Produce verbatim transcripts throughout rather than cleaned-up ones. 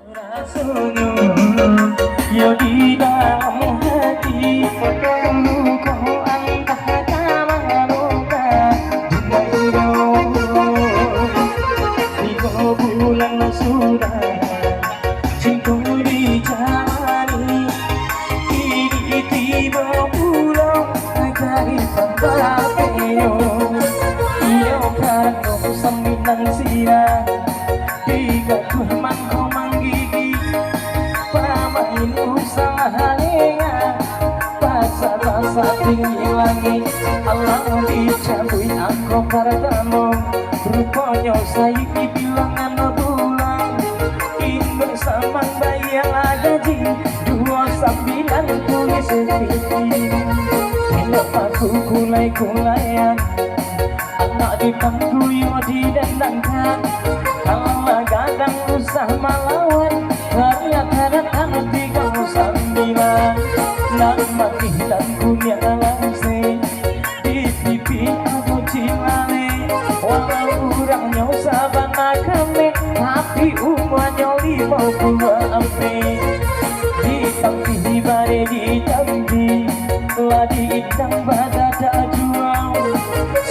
Rasonyo, yo di dalam hati, luko antah ka mano ka, tigo bulan sudah, cinto dijalani, kini tibo pulo ka di tampek iyo. Iyo, karano sambilan sira, digaduah mangko manggigi, pamain usah halenga, basa-basa tinggi langik, alah dicabuik angko partamo, ruponyo sayik di bilangan bulan, induak samang bayia gaji, duo sambilan tulis titi, tembok paku kulai-kulaian. Anak di pangku iyo didendangkan, kalau gadang usah malawan, ternyata datang tigo sambilan. Nan matih nan kuniang laseh, di pipi ado cilale, walau urangnyo sabana kameh, tapi umuanyo limo puluah ampek. Di tampih di bare di tampih, lah diindang badadak juo.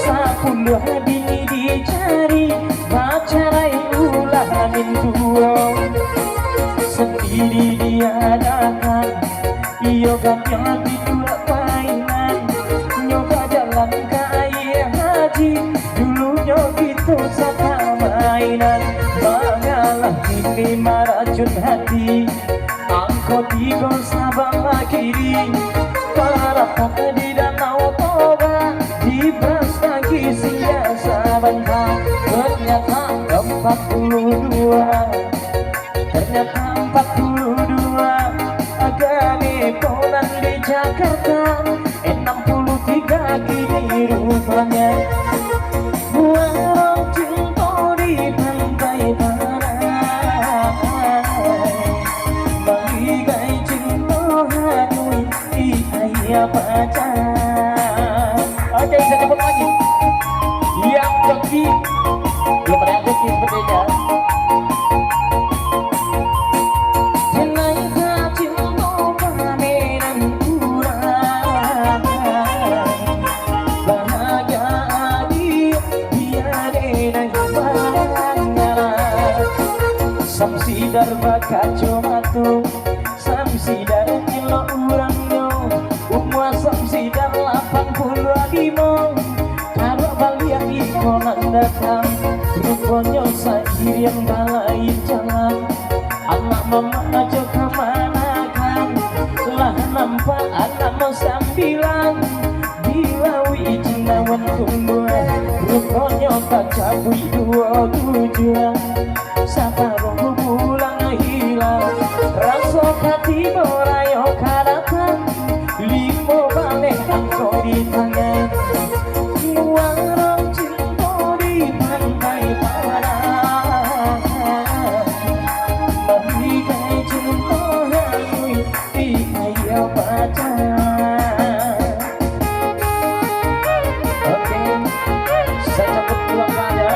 Sapuluah bini dicari, bacarai ulah mintuo. Sandiri diadakan, iyo gadang di duo painan. Nyo bajalan ka aia haji, dulunyo kito sakamainan. Mangalah kini maracun hati, angko tigo sabalah kiri, marapat di Danau Toba, dibrastaki sia sabanta, ternyata ampek puluah duo, ternyata ampek puluah duo, agak di Polan di Jakarta, anam puluah tigo kini rupanyo. Buah cinto di pantai Panai, bangkai cinto hanui di aia pacah. Oke, bisa tepuk lagi. Yang joki, belum ada yang joki sepertinya. Jenai ka cinto pamenan urang, bahagia di dia denai bangala. Samsidar bakacomato, Samsidar elok urangnyo, umua Samsidar lapan puluah limo. Karuak baliak iko nan datang, ruponyo sairiang balain jalan. Anak mamak ajo kamanakan, lah nampak anak sambilan, dilauik jinawan tumbuah, ruponyo tacabuik duo tujuah. Saparuah bulan hilang, raso ka tibo rayo ka datang, limo baleh angko di tangan. Muaro cinto di pantai Padang, bangkai cinto hanui di aia pacah. Oke, sacakut pulang pada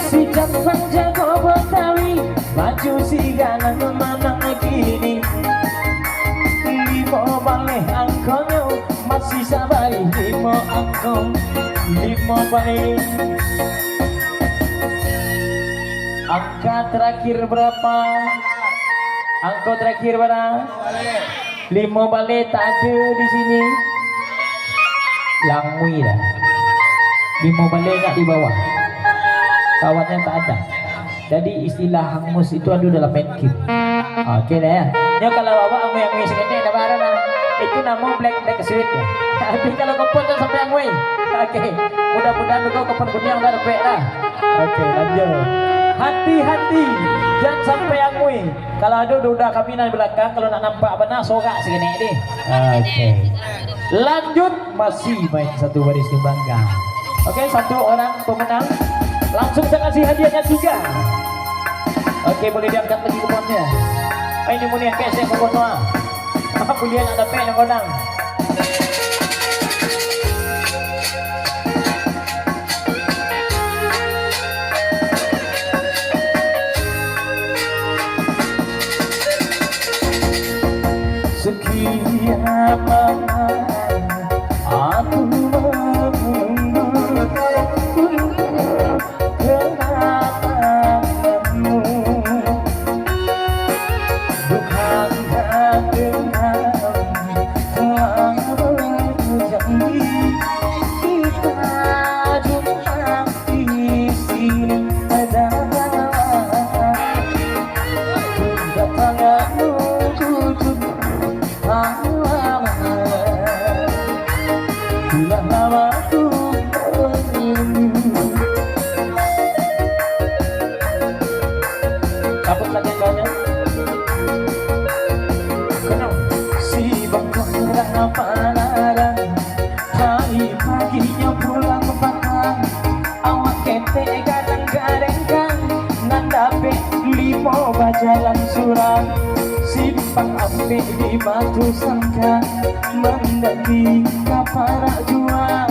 si Jampang jago Betawi, baju si ganang manang kini. Limo baleh angkonyo, masih sabari limo angko, limo baleh. Angka terakhir berapa? Angko terakhir bara? Limo baleh tak ada di sini. Langui dah. Limo baleh ingat di bawah. Kawannya tak ada. Jadi istilah hangus itu ada dalam main game. Oke dah ya. Nyo kalau awak angui-angui seketek dah bara dah. Itu namo black black sweet ya. Tapi kalau kepon tu sampai angui. Oke. Mudah-mudahan kau kepon kuniang dah dapek lah. Oke, lanjut. Hati-hati, jan sampai angui. Kalau ado duda kami nan di balakang, kalau nak nampak bana, sorak saketek deh. Oke. Lanjut, masih main satu baris kembangkan. Oke, satu orang pemenang. Langsung saya kasih hadiahnya tiga. Oke, boleh diangkat lagi kuponnya. Ah, ini muni kesek kupon doa. Apa kuliah nak dapek nak kodang? Ampek di batu sangka, mandaki ka parak jua.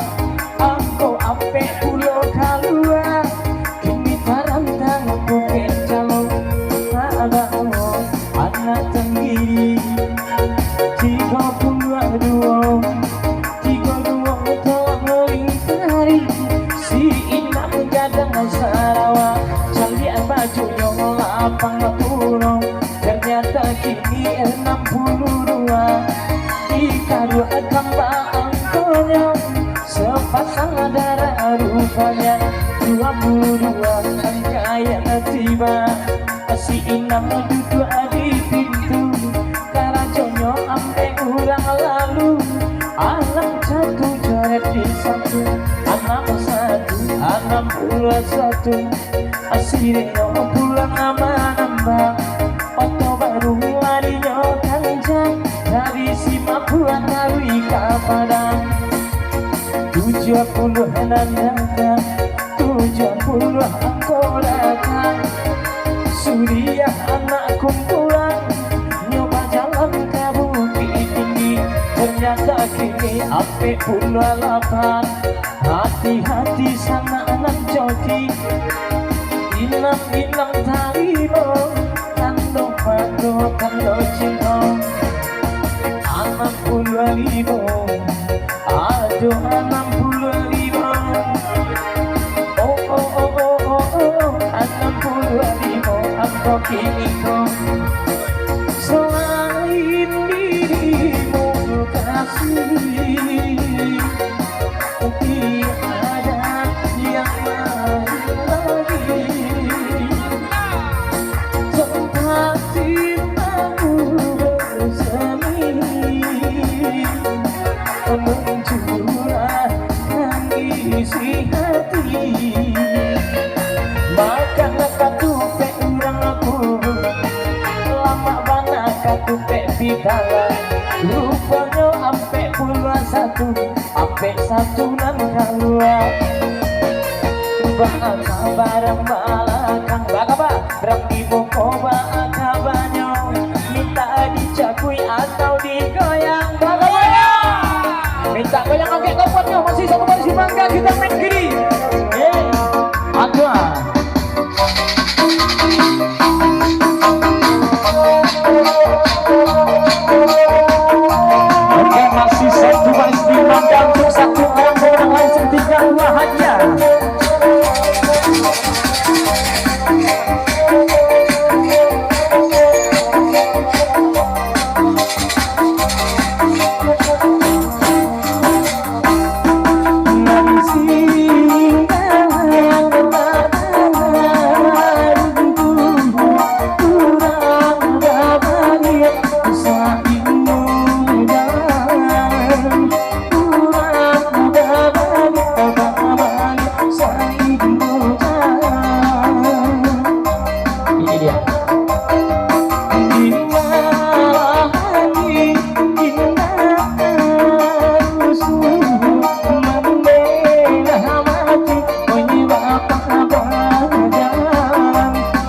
Angko ampek pulo kalua, kini tarantang Bukik Jalong. Nak bawo anak tanggiri, tigo puluah duo, tigo duo tolong lingkari. Si Inam gadang sarawa, caliak bajunyo lapang pulo. Ternyato kini anam puluah duo, dikaruakan ba angkonyo, sapasang darah rupanyo, duo puluah duo angka yang tibo. Si Inam duduak di pintu, karajonyo ampek urang lalu, anak satu jaret di satu, anak satu, anam puluah satu. Asirinyo pulang manambah, oto baru larinyo kancang, dari Simapuan taruih ka Padang. Tujuah puluah nan datang, tujuah puluah angko datang. Suriah anak kumpulan, nyo bajalan ka Bukik Tinggi, ternyato kini ampek puluah lapan. Hati-hati sanak nan coki, Inam-inam tarimo, tando pato, tando cinto. Anam puluah limo, ado anam puluah limo. Oh, oh, oh, oh, oh, oh, anam puluah limo, ambo kini ko. Salain dirimu kasih, tiada yang lain lagi. Tempat cintamu bersemi, mencurahkan isi hati. Makan katupek urang aku, lamak bana katupek pitalah. Ruponyo ampek puluah satu, ampek satu nan kalua. Baa kaba rang balakang, baa kaba rang di muko, baa kabanyo, mintak dicakui atau digoyang, baa kabanyo. Mintak goyang, angkek tomponnyo, masih satu baris di mangga, kita main gini. Eh, aduh. Oke, masih satu baris di mangga untuk satu orang, orang lain setinggal dua hadiah. Ini dia.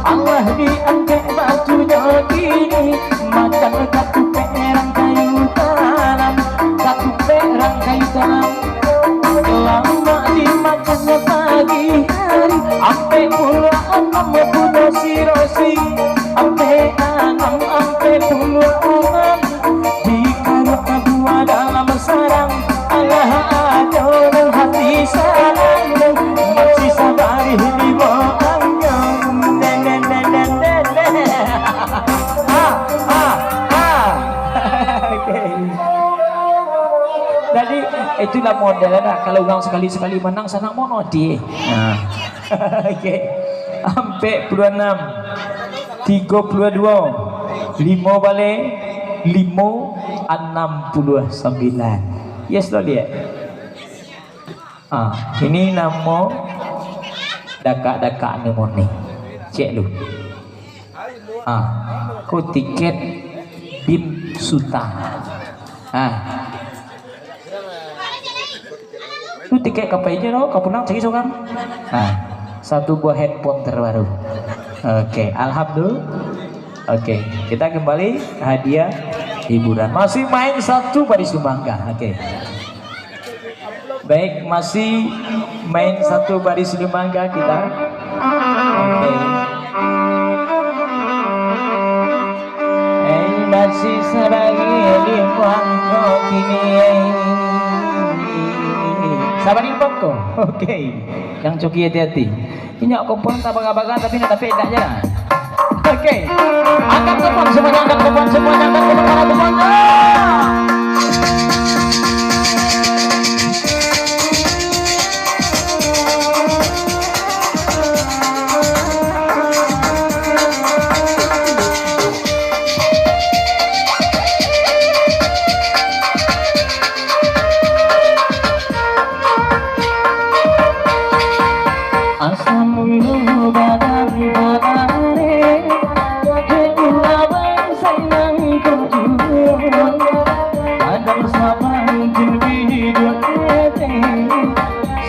Allah diangkek batunyo kini, makan katupek rang kayu tanam, katupek rang kayu tanam. Lamak dimakan pagi hari, ampek puluah anam punyo si Rosi, ampek anam, ampek puluah anam, dikaruak buah dalam sarang, alah ado nan hati sanang, masih sabarih limo angka. Nene, nene, nene. Ah, ah, ah. Oke. Jadi, itulah model lah. Kalau urang sakali-sakali manang, sanang mono ti. Nah. Oke. Ampek puluah anam, tigo puluah duo, limo baleh, limo, anam puluah sambilan. Yes, lo liek. Ah, ini namo dakak-dakak ni murni. Cek lu. Ah, ko tiket Bim Suta. Ah. Tu tiket ka pai je lo, ka pulang cari sorang. Ah, satu buah handphone terbaru. Oke, alhamdulillah. Oke, kita kembali hadiah hiburan. Masih main satu baris lima angka. Oke. Baik, masih main satu baris lima angka kita. Oke. Eh, masih sarang lima angka kini. Sabar, lima angka. Oke. Yang coki hati-hati. Inyo kumpul tabaga-baga, tapi nak dapek indak je lah. Oke. Angkat kupon semuanya, angkat kupon semuanya, angkat kupon, angkat kupon. Asa mulu badan badareh, dek ulaban sanang ko juo. Badan sabantu di duo eteh,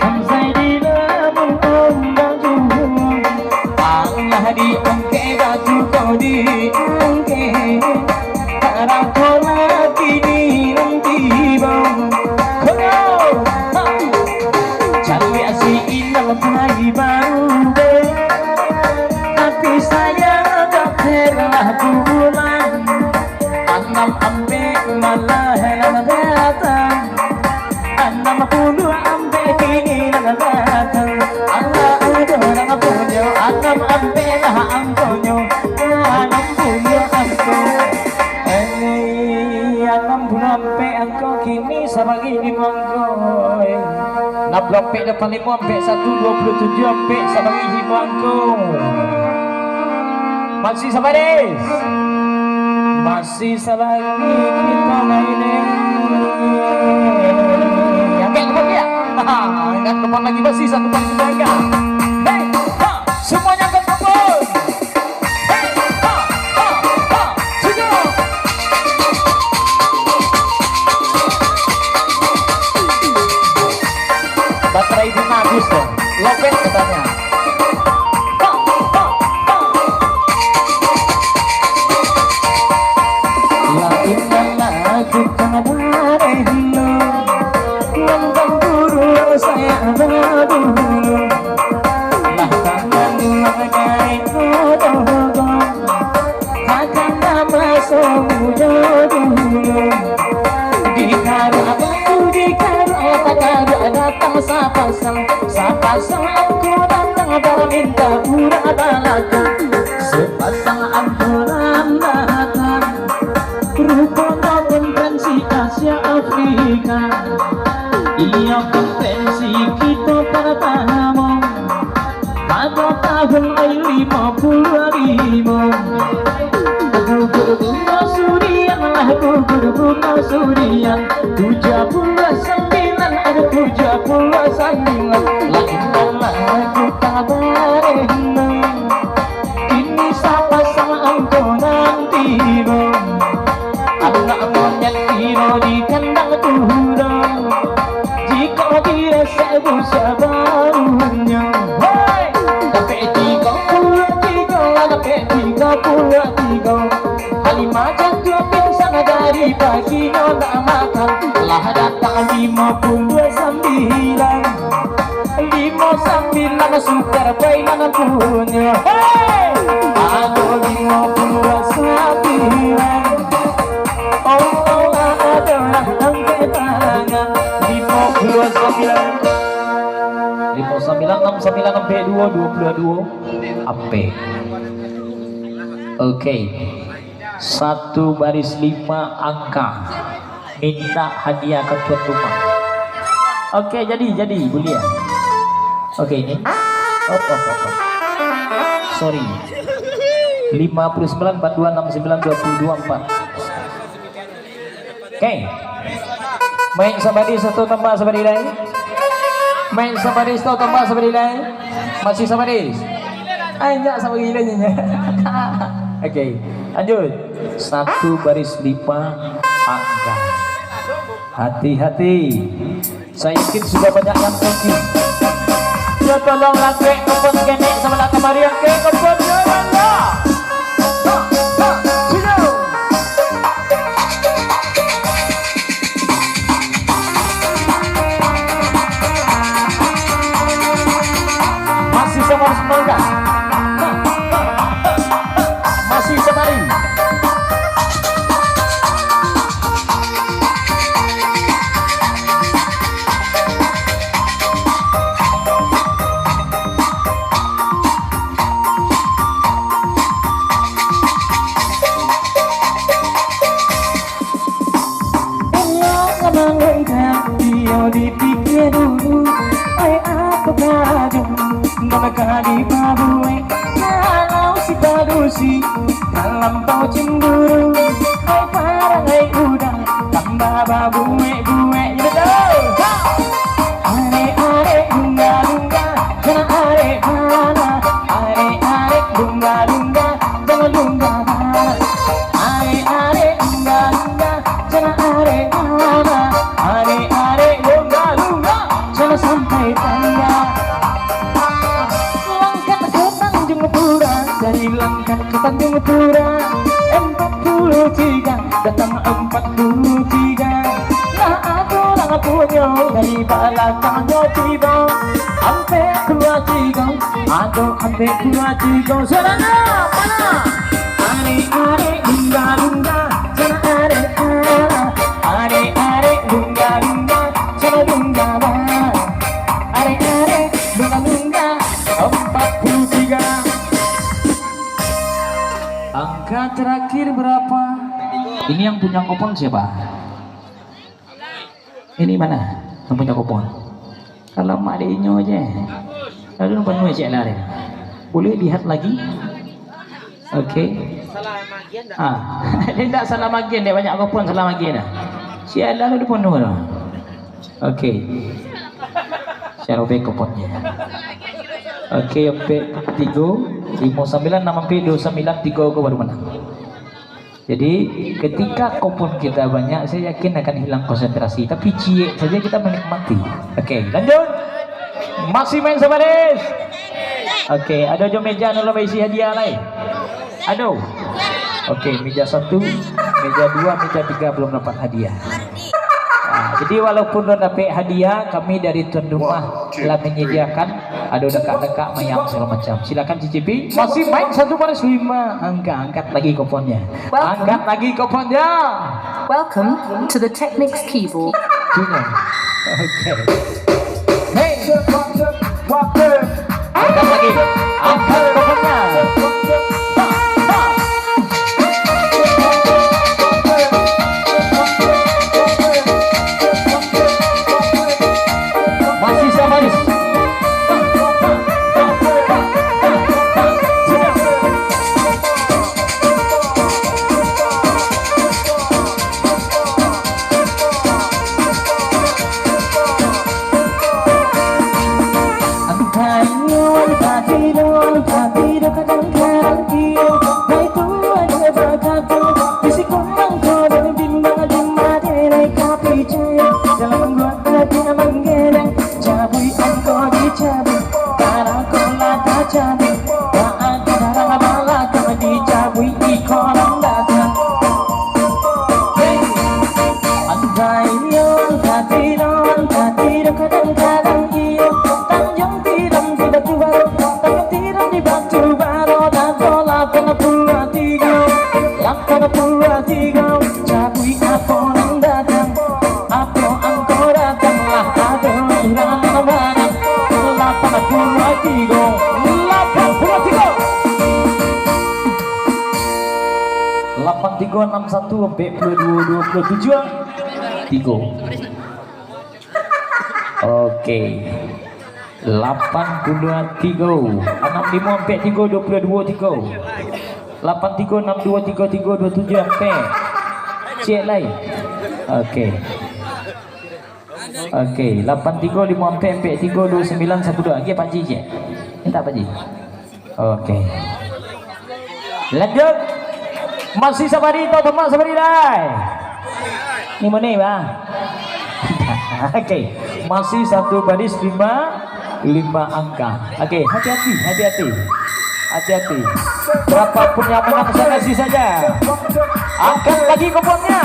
samsai di labuah ombak juo. Alah diangkek batu ko diangkek, tarang ko lah kini nan tibo. Kono, ha. Caliak si inang pai barubah, tapi sayang dak terlah pulang. Anam ampek malah nan datang, anam puluah ampek kini nan datang. Alah ado nan punyo, anam ampek lah angkonyo, anam puluah angko. Eh, anam puluah ampek angko kini sabagi limo angko. Anam puluah ampek lapan limo, ampek satu, duo puluah tujuah, ampek sabagi limo angko. Masih sabaris. Masih sabagi kita main. Angkat kupon dia. Angkat kupon lagi, masih satu kali angkat. Hei, ha, semuanya angkat kupon. Hei, ha, ha, ha, senyum. Baterai Dina habis tu. Lobet katanya. Lain nan lagu kabareh lo, nan tamburu sayak badulu. Lah tangan mangai kodoh-kodoh. Takana maso mudo dulu, dikaruak batu, dikaruak takaruak, datang sapasang, sapasang angku datang baminta urang balakang. Sapasang angku nan datang, ruponyo konferensi Asia Afrika. Iyo konferensi kito partamo. Pado tahun ai limo puluah limo, gugur bungo surian lah, gugur bungo surian. Tujuah puluah sambilan, aduh, tujuah puluah sambilan. Lain nan lagu kabareh lo, kini sapasang angku nan tibo. Anak monyet tibo di kandang tu doh. Jikok dirasek busa baunyo, hei! Dapek tigo puluah tigo, lah dapek tigo puluah tigo. Halimah jatuah pingsan dari pagi nyo ndak makan. Lah datang limo puluah sambilan. Limo sambilan sukar pai nan punyo. Hei! Ado limo puluah sambilan. Oh, ado nan angkek tangan. Limo puluah sambilan. Limo sambilan, anam sambilan, ampek duo, duo puluah duo. Ampek. Oke. Satu baris lima angka. Minta hadiah ka tuan rumah. Oke, jadi, jadi, buliah. Oke, ini. Op, op, op, op. Sorry. Lima puluh sembilan, empat dua, enam sembilan, dua puluh dua, empat. Oke. Main sabari satu tambah sabari lai. Main sabari satu tambah sabari lai. Masih sabari. Ai, nyak sabari lai nyak. Oke, lanjut. Satu baris lima angka. Hati-hati. Saya yakin sudah banyak yang kopi. Yo, tolong langkek kepon kenek sabalah kamari, langkek kepon, yo, mangga. Mangga. Masih sabari. Elok mangungkap, iyo dipikia dulu. Ai, apo kado nan ka dipabuek, kalau si padusi talampau cemburu. Ai, parangai urang tambah babuek-buek. Yo, betul. Ha! Arek-arek lungga-lungga, jangan arek bana. Arek-arek lungga-lungga, jangan lungga bana. Arek-arek lungga-lungga, jangan arek bana. Arek-arek lungga-lungga, jangan sampai tangga. Langkah ke Tanjung Pura, dari Langkah ke Tanjung Pura, empat puluh tiga, datang empat puluh tiga. Lah ado urang punyo, dari balakangnyo tibo. Ampek puluah tigo, ado ampek puluah tigo. Suaranya mana? Arek-arek lungga-lungga, jangan arek bana. Arek-arek lungga-lungga, jangan lungga bana. Arek-arek lungga-lungga, empat puluh tiga. Angka terakhir berapa? Ini yang punya kupon siapa? Ini mana? Yang punya kupon. Kalau mak dek inyo je. Lalu penuh cek lah dia. Boleh lihat lagi? Oke. Ah, dia tak salah bagian, dia banyak kupon salah bagian dah. Sialah, lalu penuh dah. Oke. Saya robek kuponnya. Oke, ampek tigo, limo sambilan, anam ampek, duo sambilan, tigo ko baru menang. Jadi, ketika kupon kita banyak, saya yakin akan hilang konsentrasi. Tapi ciek saja kita menikmati. Oke, lanjut. Masih main sabaris. Oke, ado jo meja nan lah baisi hadiah lai. Ado. Oke, meja satu, meja dua, meja tiga belum dapat hadiah. Ah, jadi walaupun belum dapat hadiah, kami dari tuan rumah telah menyediakan ado dakak-dakak mayam segala macam. Silakan cicipi. Masih main satu baris lima angka. Angkat lagi kuponnya. Welcome. Angkat lagi kuponnya. Welcome to the Technics keyboard. Cuma. Oke. Hey. Angkat lagi. Angkat kuponnya. Masih sama, Is. Dalam buah hati manggeleng, cabuik angko dicabuik, karako lah tacabuik, baa ka darang balakang dicabuik iko nan datang. Hei! Andai iyo tatido, tatido kadang-kadang iyo, Tanjuang Tiram di Batu Baro, Tanjuang Tiram di Batu Baro, dado lapan puluah tigo, lapan puluah tigo, cabuik apo nan datang. Apo angko datang lah, ado urang nan manang. Lapan puluah tigo, lapan puluah tigo. Lapan tigo, anam satu, ampek puluah duo, duo puluah tujuah, tigo. Oke. Lapan puluah tigo, anam limo ampek tigo, duo puluah duo tigo. Lapan tigo, anam duo tigo tigo, duo tujuah ampek. Ciek lai. Oke. Oke, lapan tigo, limo ampek, ampek tigo, duo sambilan, sapuluah. Agiah Pak Ji ciek. Mintak Pak Ji. Oke. Lanjut. Masih sabari, tau pamak sabari lai. Ni mana, Bang? Oke. Masih satu baris lima, lima angka. Oke, hati-hati, hati-hati. Hati-hati. Berapapun yang menang, saya kasih saja. Angkat lagi kuponnya.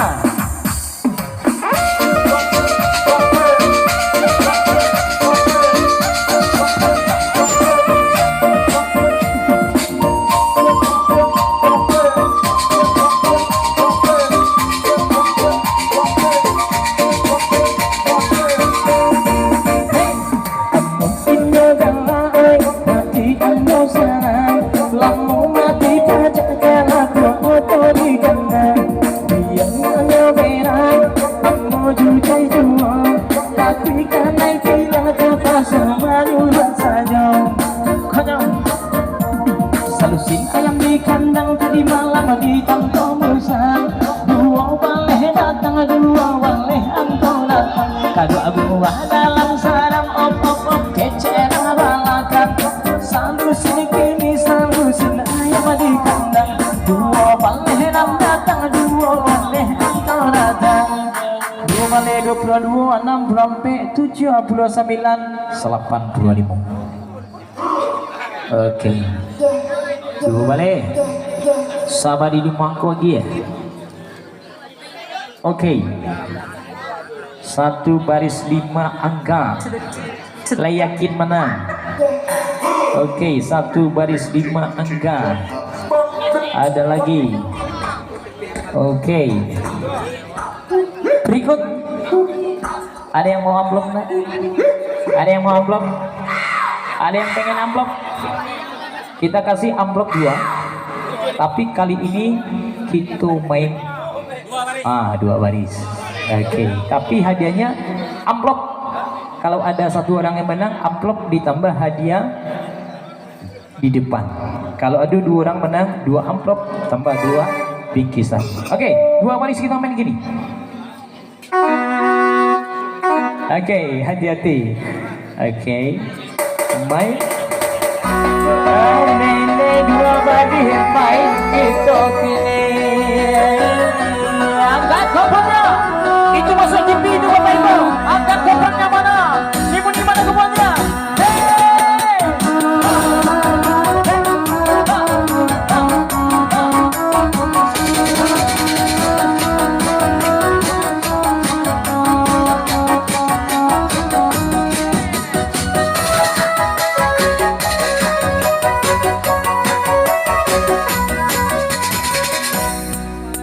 Sampai tujuh puluh sembilan, salapan puluh lima. Oke. Cubo baliak. Saba di limo angko lagi, yo? Oke. Satu baris lima angka. Lah yakin manang? Oke, satu baris lima angka. Ada lagi. Oke. Berikut. Ada yang mau amplop nggak? Ada yang mau amplop? Ada yang pengen amplop? Kita kasih amplop dua. Tapi kali ini kita main, ah, dua baris. Oke. Tapi hadiahnya amplop. Kalau ada satu orang yang menang, amplop ditambah hadiah di depan. Kalau ada dua orang menang, dua amplop tambah dua bingkisan. Oke, dua baris kita main gini. Oke, hati-hati. Oke. Main. Nenek dua baris main kito kini. Angkat kopernya. Itu masuk T V itu, Bapak Ibu. Angkat kopernya mana? Timun di mana kopernya?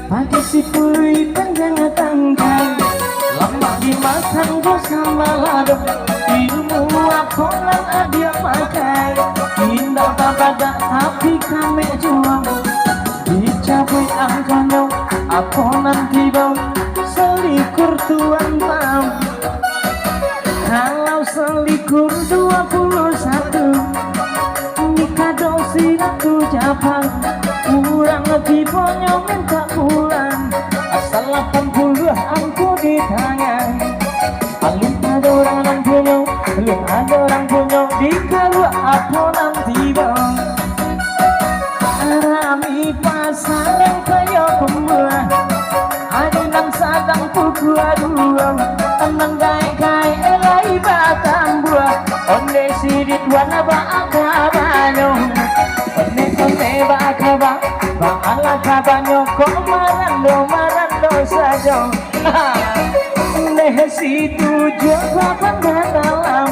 Pakai sipui panjang tangkai, lamak dimakan jo sambal lado. Ilmu apo nan adia pakai, indak babadak tapi kamek juo. Dicabuik angkonyo, apo nan tibo, salikur tuan tahu. Kalau salikur dua puluh satu, nikah dosi ratu Japang, urang tibonyo mintak pulang, salapan puluah angko di tangan. Alun ado urang nan punyo, alun ado urang punyo, dikaluak apo nan tibo. Rami pasarang kayo kumbuah, ado nan sadang pukua duo, nan gaek-gaek lai batambuah. Onde si Ridwan baa kabanyo, onde, onde baa kaba, baalah kabanyo, kok marando-marando sajo. Neh si tujuah lapan badalam,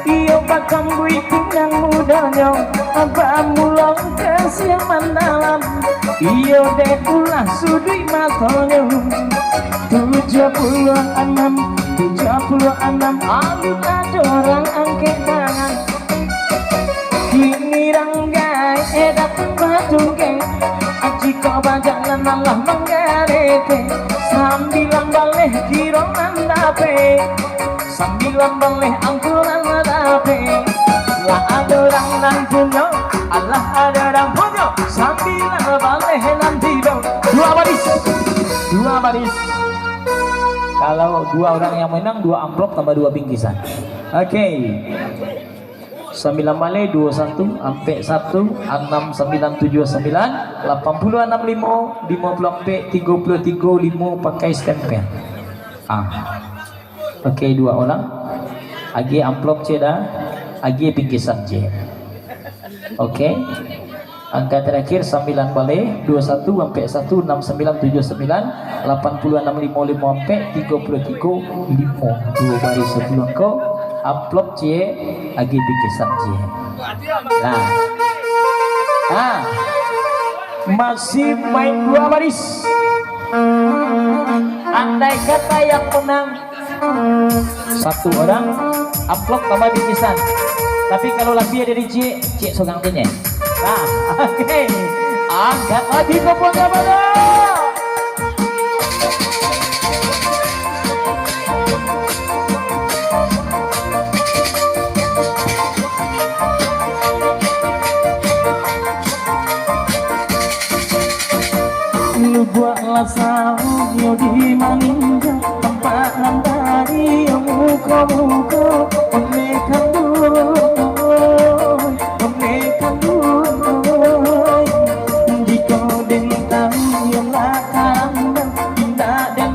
iyo bakambuik pinang mudonyo, bamulong ka siang mandalam. Iyo dek ulah suduik matonyo. Tujuah puluah anam, tujuah puluah anam, alun ado urang angkek tangan. Kini ranggai edak batungkek, jikok bajalan alah manggaretek, sambilan baleh kiro nan dapek, sambilan baleh angko nan dapek. Lah ado urang nan punyo, alah ado urang punyo, sambilan baleh nan tibo. Dua baris, dua baris. Kalau dua orang yang menang, dua amplop tambah dua bingkisan. Oke. Sambilan baleh, duo satu, ampek satu, anam sambilan, tujuah sambilan, lapan puluah anam limo, limo puluah ampek, tigo puluah tigo, limo pakai stempel. Ah. Oke, dua orang. Agiah amplop ciek dah. Agiah bingkisan ciek. Oke. Angka terakhir sambilan baleh, duo satu, ampek satu, anam sambilan, tujuah sambilan, lapan puluah anam limo, limo ampek, tigo puluah tigo, limo. Dua baris sapuluah angko, amplop ciek, agiah bingkisan ciek. Nah. Nah. Masih main dua baris. Andai kata yang menang satu orang, amplop tambah bingkisan. Tapi kalau labiah dari ciek, ciek sorang tu nyo. Nah, oke. Angkat lagi kopernya, Bang. Lubuak lah saunyo di maninja, tampak nan dari muko-muko. One kanduang, one kanduang, jiko den tahu yo lah karambang, indak den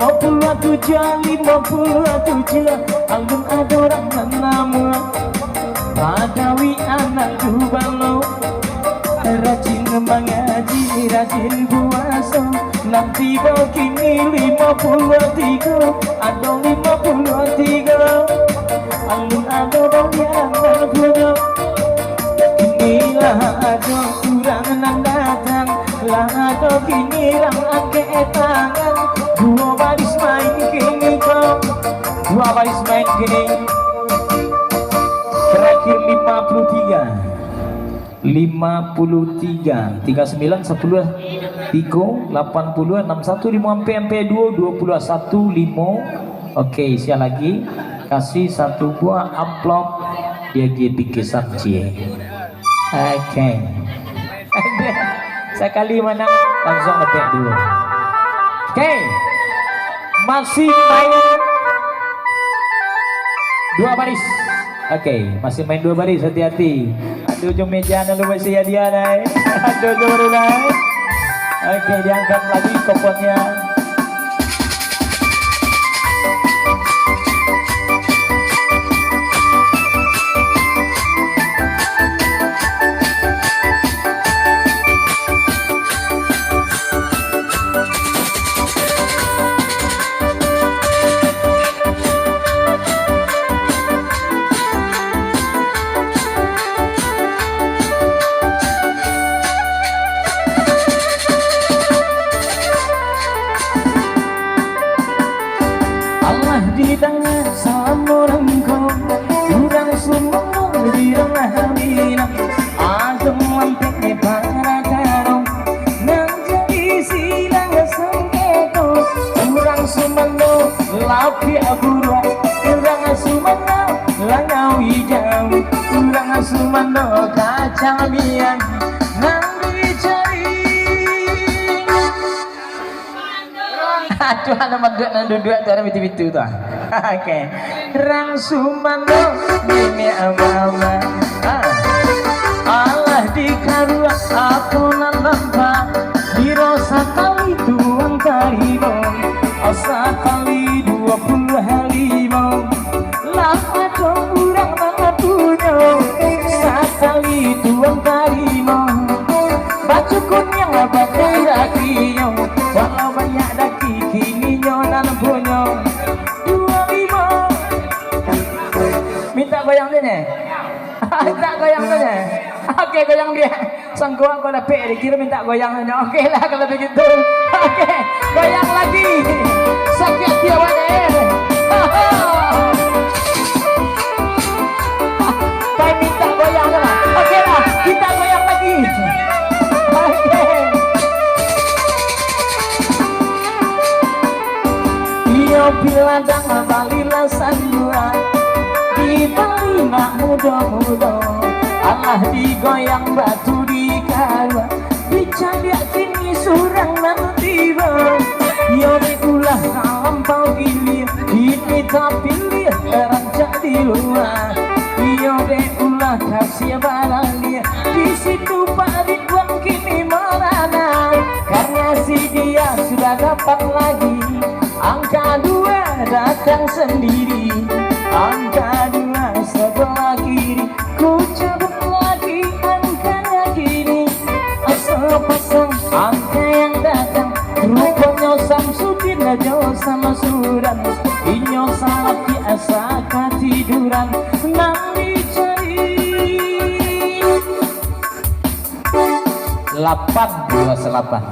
Limo puluah tujuah, limo puluah tujuah, alun ado urang nan namuah. Badawi anak Jubalo, rajin mangaji, rajin puaso. Nan tibo kini limo puluah tigo, ado limo puluah tigo, alun ado baliak nan punyo. Kini lah ado urang nan datang, lah ado kini urang angkek tangan. Duo baris main kini ko, duo baris main kini. Terakhir lima puluh tiga. Lima puluh tiga, tiga sembilan, sepuluh, tigo, lapan puluh, enam satu, limo ampek, ampek duo, duo puluah satu, limo. Oke, sia lagi. Kasih satu buah amplop. Dia gi bingkisan cie. Oke. Sakali manang, langsung dapek duo. Oke. Masih main duo baris. Oke, masih main duo baris, hati-hati. Ado ujuang meja nan masih hadiah, nai. Ado ujuang baru, nai. Oke, diangkat lagi koponnya. Alah didanga samo rangko, urang Sumenep di rangah Minang, ado ampek parakaro nan jadi silang sangketo. Urang Sumenep lapiak buruak, urang Sumenep langau ijau, urang Sumenep kacang miang nan dicari. Tuhan nan manduduak, nan duduak tu, urang bitu-bitu tu, ah. Oke. Rang Sumando, niniak mama. Ah. Alah dikaruak, apo nan nampak? Biro sakali tuang tarimo, sakali duo puluah limo. Lah ado urang nan punyo, sakali tuang tarimo. Baju kuniang pakai dakinyo, walau banyak daki kininyo nan punyo. Duo limo. Mintak goyang dek nyo. Mintak goyang dek nyo. Oke, goyang dek. Sangko ko dapek, dikiro mintak goyang nyo. Oke lah kalau begitu. Oke, goyang lagi. Sakik hati awak deh. Pai mintak goyang tu lah. Oke lah, kita goyang lagi. Oke. Iyo piladang balilah sandua, di Bali nak mudo-mudo. Alah digoyang batu dikaruak, dicaliak kini surang nan tibo. Iyo dek ulah talampau giliah, kini tapiliah rancak di lua. Iyo dek ulah kasiah balalia, di situ parit wang kini marana. Karena si dia sudah dapat lagi, angka dua datang sendiri. Angka dua sebelah kiri, ku cabut lagi angka kini. Sepasang angka yang datang, ruponyo Samsudin jo Samsudan. Inyo salapik asa katiduran, nan dicari. Lapan dua salapan.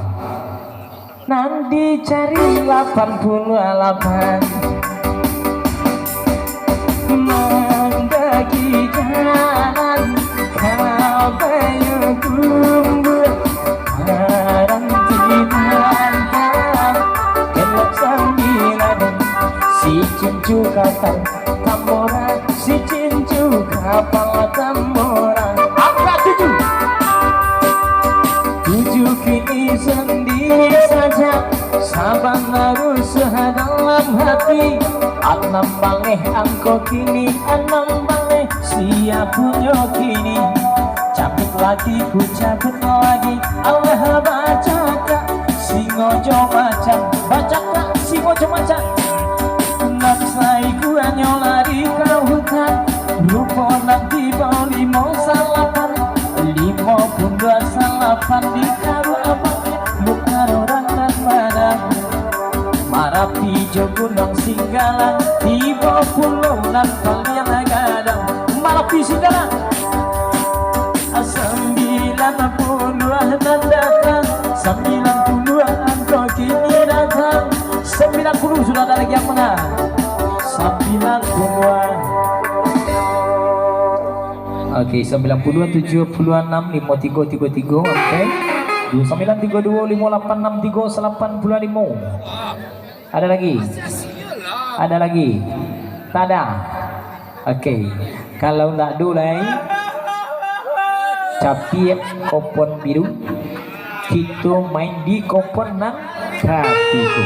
Nan dicari lapan puluah lapan. Mandaki jalan ka Payakumbuah, karanti mantap elok sambilan. Si cincu kapal tambora, si cincu kapal tambora. Angka tujuh. Tujuh kini sendiri saja, sabar rusuah dalam hati. Anam baleh angko kini, anam baleh sia punyo kini. Cabut lagi, ku cabut lagi, alah bacakak, singo jo macan, bacakak, Simo Comacan. Nan saikuanyo lari ka hutan, rupo nan tibo limo salapan, limo puluah salapan di karuaman, bukan urang nan mana. Marapi jo Gunuang Singgalang, tibo pulau nan paliang gadang. Marapi Singgalang. Sambilan puluah nan datang, sambilan puluah angko kini datang. Sambilan puluah sudah ada lagi yang menang. Sambilan puluah. Oke, sambilan puluah, tujuah puluah anam, limo tigo tigo tigo, oke. Sambilan tigo duo, limo lapan anam tigo, salapan puluah limo. Ada lagi? Ada lagi? Tak ada? Oke. Kalau ndak ado lai, capiak kopon biru, kito main di kopon nan katigo.